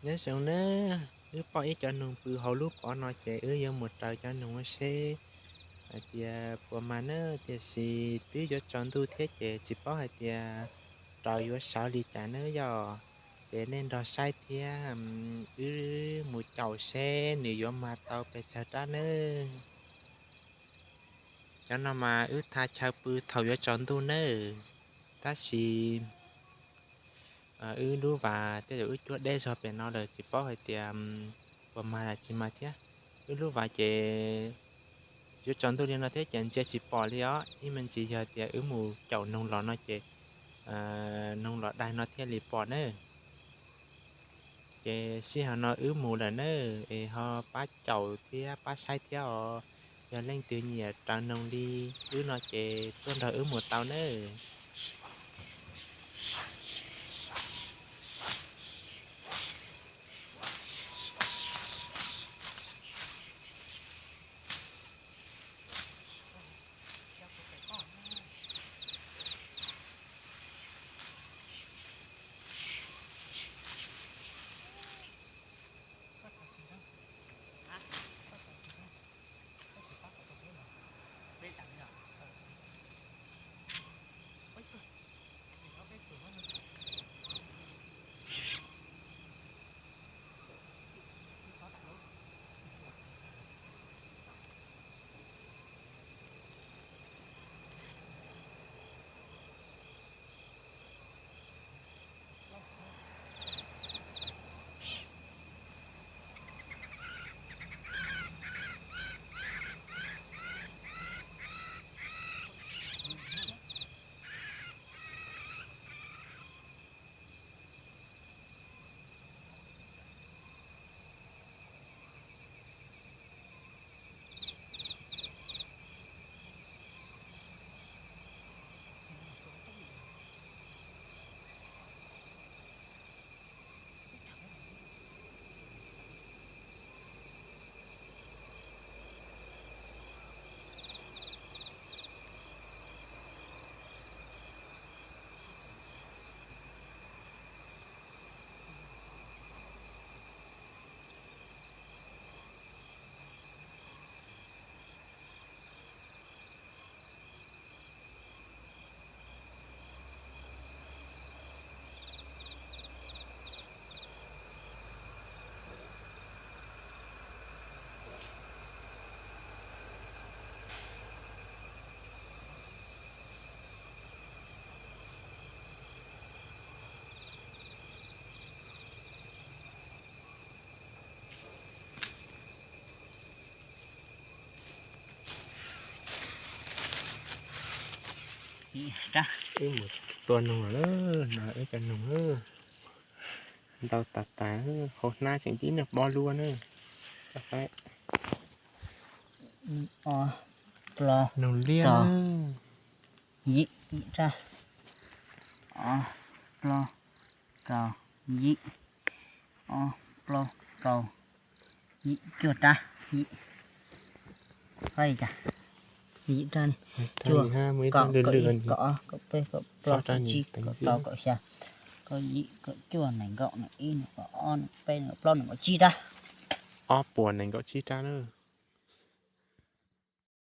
Nyob zoo nawb, wb pom ib co noog pw hauv lub pov no ces wb yuav mus raws cov noog seb hais tias puas mag na, tiam sis twb yuav tsaus ntuj thiab ces tsis paub hais tias raws yuav sawv li cas nawb yog. Ces nej nrog saib thiab wb mus caum seb nws yuav mag tau pes tsawg rab nawb. Cov no mas wb tha chaw pw thaum yuav tsaus ntuj nawb, tab sis wb lub vas tej zaum wb cuab deb zog pem no lawm tsis paub hais tias puas mag los tsis mag thiab. Wb lub vas ces yuav tsaus ntuj li no thiab ces ntsia tsis pom li os, ib me ntsis yog tias wb mus caum noog los no ces noog los daig no thiaj li pom nawb. Ces sij hawm no wb mus lawm nawb, es ho pab caum thiab pab saib thiab os. Yog leej twg nyiam raws noog li wb no ces tuaj nrog wb mus tau nawb. Wb mus tua noog lawm, no wb cov noog ntau tas tas, qhov hnab tseem tib niag pob luaj na. Noog liab, yim, yim rab, ob, plaub, rau, yim, ob, plaub, rau, yim, cuaj rab, yim, yim rab, cuaj, kaum ib, kaum ob, kaum peb, kaum plaub, kaum tsib, kaum rau, kaum xya, kaum yim, kaum cuaj, nees nkaum, nees ib, nees kaum ob, nees kaum peb, nees kaum plaub, nees nkaum tsib rab. Ob puas nees nkaum tsib rab na.